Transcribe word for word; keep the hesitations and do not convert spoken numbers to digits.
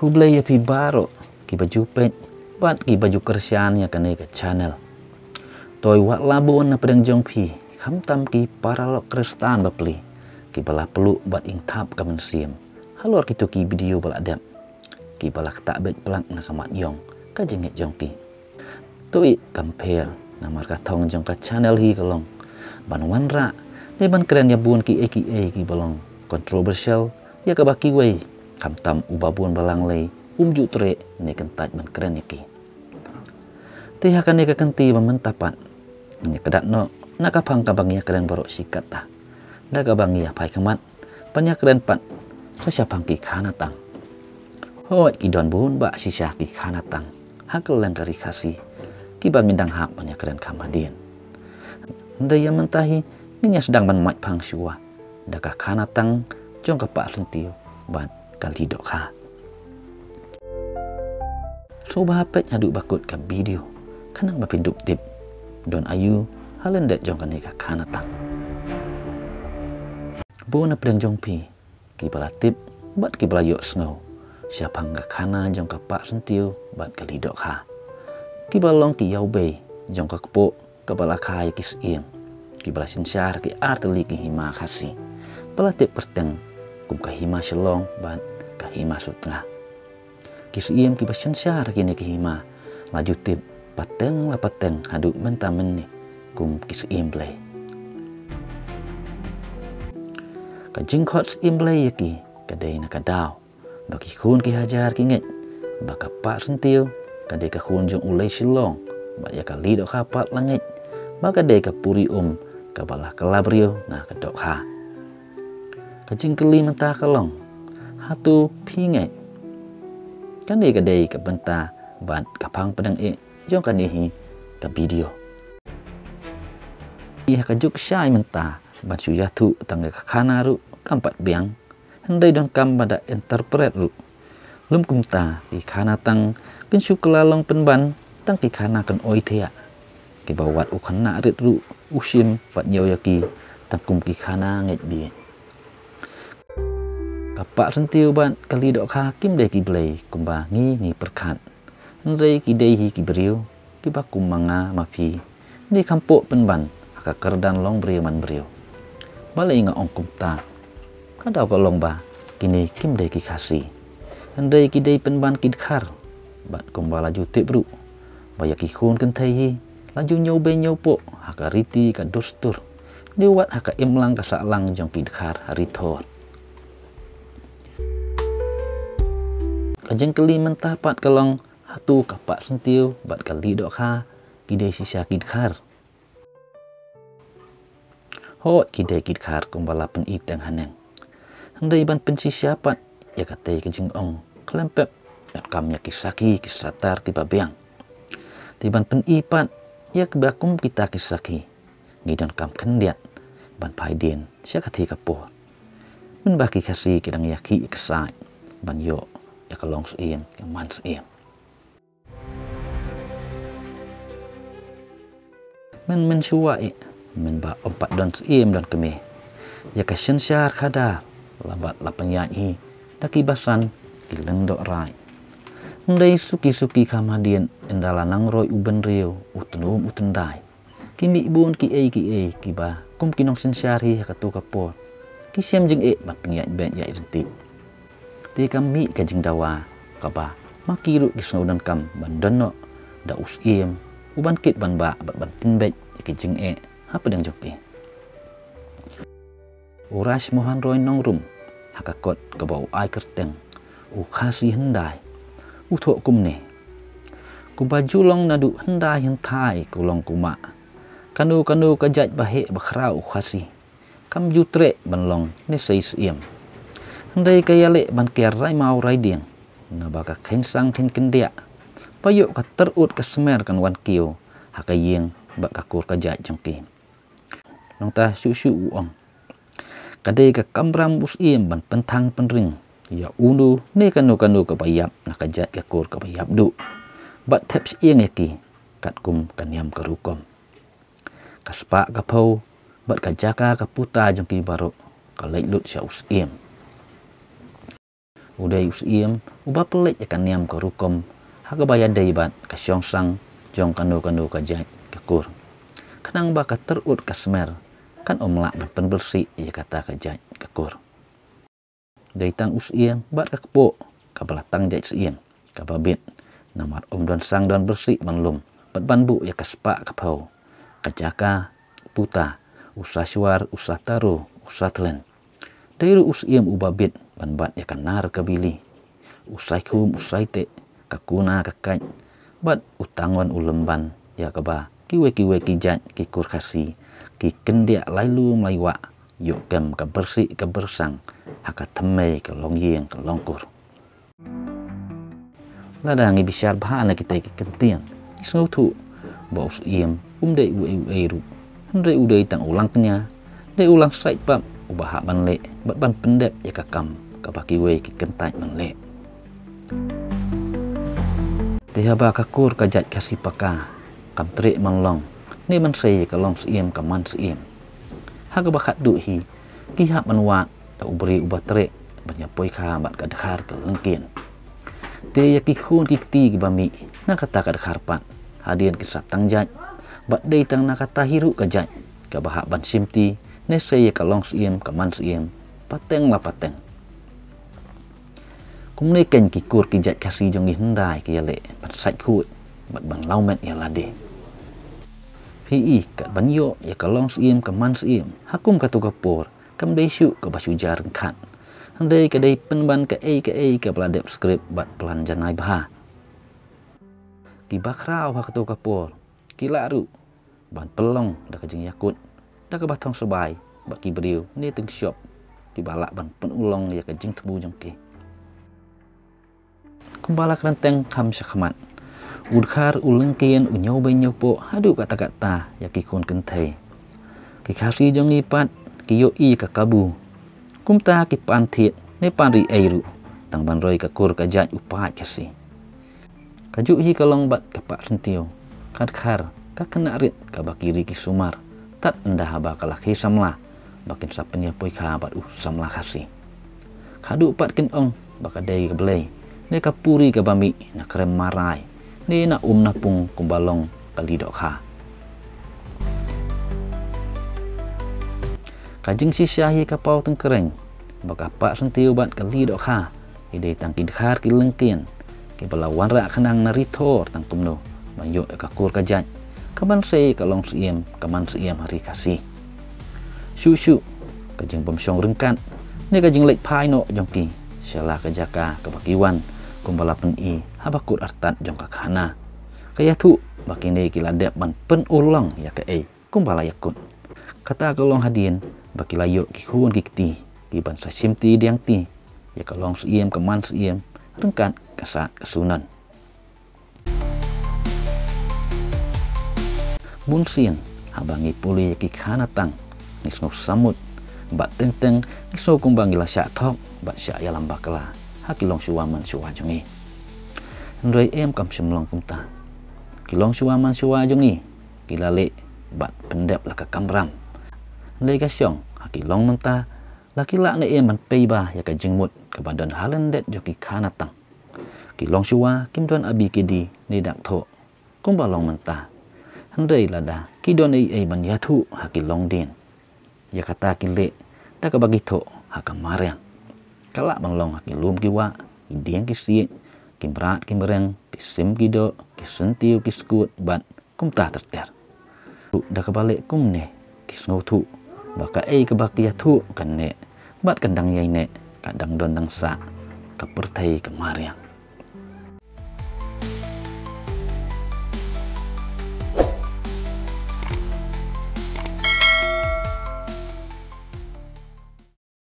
Khublei ïa phi baroh kiba ju peit bad kiba ju kyrshan ïa kane ka channel. Toi wat la bun na pdeng jong phi, khamtam ki paralok Khristan bapli kiba la pluh bad ïngthap ka mynsiem halor kito ki video ba la dep, kiba la ktah beit plak na ka mat ïong ka jingngeit jong ki. To ïa compare, namar ka thong jong ka channel hi ka long ban wanrah ne ban kren ïa bun kiei kiei kiba long controversial, ïa kaba kiwei, khamtam uba bun ba lang lei um ju treh ne kyntait ban kren ïa ki. Te ha kane ka kynti ba mynta pat, ngi ïa kdat noh na ka phang kaba ngi ïa kren baroh shi katta, da kaba ngi ïa phai khmat ban ïa kren pat sa shaphang ki khana tang. Hooid, ki don bun bah shisha ki khana tang ha kylleng ka ri Khasi kiba ngin dang hap ban ïa kren kham hadien. Hynrei ïa mynta hi ngin ïa sdang ban mait phang shuwa da ka khana tang jong ka Pah Syntiew bad ka Li Dohkha. Sngewbha peit haduh ba kut ka video khnang ba phin dup tip don aïu ha lyndet jong kane ka khana tang. Bun na pdeng jong phi kiba la tip bad kiba la ïohsngew shaphang ka khana jong ka Pah Syntiew bad ka Li Dohkha, kiba long ki ïawbei jong ka kpoh kaba la kha ïa ki syiem kiba la synshar ki artylli ki hima Khasi ba la tip kyrteng kum ka Hima Shillong bad ka Hima Sutnga. Ki syiem kiba synshar ha kine ki hima la ju tip pateng la pateng haduh mynta mynne kum ki syiem blei. Ka jingkhot syiem blei ïa ki ka dei na ka daw ba ki khun ki hajar ki ngeit ba ka Pah Syntiew ka dei ka khun jong u Lei Shillong, bad ïa ka Li Dohkha pat la ngeit ba ka dei ka puri um kaba la kylla briew na ka dohkha. Ka jingkylli mynta ka long, hato phi ngeit? Kane ka dei ka bynta bad ka phang pdeng eh jong kane hi ka video. Ïa ka juk shai mynta ban shu ïathuh tang ïa ka khana ruh kam pat biang, hynrei donkam ban da interpret ruh. Lym kumta, ki khana tang kin shu kylla long pynban tang ki khana kan oi thiah, kiba wat u khynnah rit ruh u shim bad ñiew ïa ki tang kum ki khana ngeit bieit. Ka Pah Syntiew bad ka Li Dohkha kim dei ki blei kumba ngi ngi pyrkhat, hynrei ki dei hi ki briew kiba kum ma nga ma phi, ne kham pop pynban ha ka kyrdan long briew man briew. Balei nga ong kumta? Ka daw ka long ba kine kim dei ki Khasi, hynrei ki dei pynban ki Dkhar. Bad kumba la ju tip ruh ba ïa ki khun kynthei hi la ju ñiew bei ñiew pop ha ka riti ka dustur, ne wat ha ka imlang ka sahlang jong ki Dkhar ha Ri Thor. Ka jingkylli mynta pat ka long, hato ka Pah Syntiew bad ka Li Dohkha ki dei shisha ki Dkhar? Hooid, ki dei ki Dkhar kumba la pyni teng haneng, hynrei ban pynshisha pat ïa katei ka jingong khlem pep, donkam ïa ki sakhi ki satar kiba biang. Te ban pyni pat ïa kiba kum kita ki sakhi, ngi donkam khyndiat ban phai dien sha katei ka por, mynba ki Khasi ki dang ïakhih ïa ka sait ban ïoh ïa ka long syiem, ka man syiem. Mynmen shuwa eh, mynba ym pat don syiem don kmie, ïa ka synshar khadar la bat la pynïaid hi da ki basan ki lyngdoh raid. Hynrei suki suki kham hadien, ynda la nang roi u bynriew, u tnum u tyndai, ki mih bun kiei kiei kiba kum ki nongsynshar hi ha kato ka por, ki shem jingeh ban pynïaid beit ïaid ryntih. Te ka mih ka jingdawa kaba ma ki ruh ki sngew donkam ban don noh da u syiem uban kit ban bah bad ban pynbeit ïa ki jingeh hapdeng jong ki. U Raj Mohan Roy Nongrum, ha ka kot kaba u ai kyrteng U Khasi Hyndai, u thoh kumne: Kumba ju long naduh hyndai hynthai, ko long ko mah, kano kano ka jait ba heh ba khraw u Khasi kam ju treh ban long ne sei syiem. Hynrei ka ïaleh ban kiar rai maw rai dieng, naba ka kheiñ sang kheiñ kyndiah, ba ïoh ka tyrut ka smer kan wan kiew ha ka ïing bad ka kur ka jait jong ki. Nangta shuh shuh u ong, ka dei ka kamram u syiem ban pynthang pynring ïa uno ne kano kano kaba ïap na ka jait ka kur kaba ïap duh, bad thep shyieng ïa ki katkum ka niam ka rukom. Ka spah ka phew bad ka jaka ka puta jong ki baroh ka leit lut sha u syiem. U dei u Siem uba pynleit ïa ka niam ka rukom ha kaba ïadei bad ka shongsang jong kano kano ka jait ka kur, khnang ba ka tyrut ka smer kan ym lah ban pynbyrsih ïa kata ka jait ka kur. Dei tang u Siem bad ka kpoh kaba la tang jait Siem kaba bit, namar ym don sang don byrsih ban lum bad ban buh ïa ka spah ka phew, ka jaka, puta, u sa shuar, u sa taro, u sa thlen. Dei ruh u Siem uba bit ban bat ïa ka nar ka bili, u saikhum, u saiteh, ka kuna ka kait, bad u tangon u lymban, ïa kaba kiwei kiwei ki jait ki kur Khasi ki kyndiah lai lum lai wah, ïoh kem ka byrsih ka byrsang ha ka thymmei ka longïing ka longkur. Lada ngi bishar bha na kitei ki kyntien, ngi sngewthuh ba u Siem um dei uei uei ruh, hynrei u dei tang u langkñia, dei u langsait pap uba hap ban leh bad ban pyndep ïa ka kam kaba kiwei ki kyntait ban leh. Te haba ka kur ka jait Khasi Paka kam treh man long ne man sei ïa ka long Siem ka man Siem, ha kaba khatduh hi ki hap ban wad da u briew uba treh ban ïa poikha bad ka dkhar ka lyngkien. Te ïa ki khun ki kti kiba mih na kata ka dkhar pat, hadien ki sa tang jait bad dei tang na kata hi ruh ka jait kaba hap ban shimti ne sei ïa ka long Siem ka man Siem pateng la pateng. Kumne keiñ ki kur ki jait Khasi jong ngi hyndai ki ïaleh ban sait khuid bad ban law met ïa lade. Phi i, kat ban ïoh ïa ka long Siem ka man Siem ha kum kato ka por kam dei shuh kaba shu jia ryngkhat, hynrei ka dei pynban kaei kaei kaba la dep script bad plan janai bha. Kiba khraw ha kato ka por ki lah ruh ban pynlong da ka jingïakut da kaba thong sbai bad ki briew ne tyngshop kiba lah ban pynurlong ïa ka jingthmu jong ki. Kumba la kren teng kham shakhmat, u dkhar u lyngkien u ñiewbeiñ ñiewpoh haduh katta katta ïa ki khun kynthei. Ki Khasi jong ngi pat ki ïohi ïa ka kabu, kumta ki pan thied ne pan riei ruh tang ban roi ka kur ka jait u paid Khasi. Kajuh hi ka long bad ka Pah Syntiew, ka dkhar ka khynnah rit kaba ki ri ki sumar tad ynda haba ka la khie samla ba kin sa pynïapoikha bad u samla Khasi. Khadduh pat kin ong ba ka dei ka blei ne ka puri kaba mih na krem marai ne na um na pung kumba long ka Li Dohkha. Ka jingshisha hi ka paw tyngkreiñ ba ka Pah Syntiew bad ka Li Dohkha ki dei tang ki dkhar ki lyngkien kiba la wanrah khnang na ri Thor tang kumno ban ïoh ïa ka kur ka jait ka man sei ka long Siem ka man Siem ha ri Khasi. Shuh shuh ka jingbymshong ryngkat ne ka jingleit phai noh jong ki sha la ka jaka kaba ki wan kumba la pyni ha ba kut artat jong ka khana, ka ïathuh ba kine ki la dep ban pynurlong ïa kaei kumba la ïakut. Kata ka long hadien ba ki la ïoh ki khun ki kti kiban sa shimti diangti ïa ka long Siem ka man Siem ryngkat ka sad ka sunan. Bun sien haba ngi pule ïa ki khana tang ngi sngew samut bad teng teng ngi sngew kumba ngi la shah thok bad shah ïalam bakla ha ki longshuwa manshuwa jong ngi. Hynrei em kam shym long kumta. Ki longshuwa manshuwa jong ngi ki la leh bad pyndep la ka kamram. Hynrei ka shong ha ki long mynta la ki lah ne em ban pei ba ïa ka jingmut kaba don ha lyndet jong ki khana tang. Ki longshuwa kim don abi kidi ne dak thoh kumba long mynta. Hynrei lada ki don ei ei ban ïathuh ha ki longdien, ïa kata ki leh da kaba ki thoh ha ka mariang. Ka lah ban long ha ki lum ki wah, ki dieng ki siej, ki mrad ki mreng, ki sim ki doh, ki syntiew ki skut bad kumta ter ter. Da kaba leh kumne ki sngewthuh ba kaei kaba ki ïathuh kan neh bad kan dang ïai neh, ka dang don dang sah ka pyrthei ka mariang.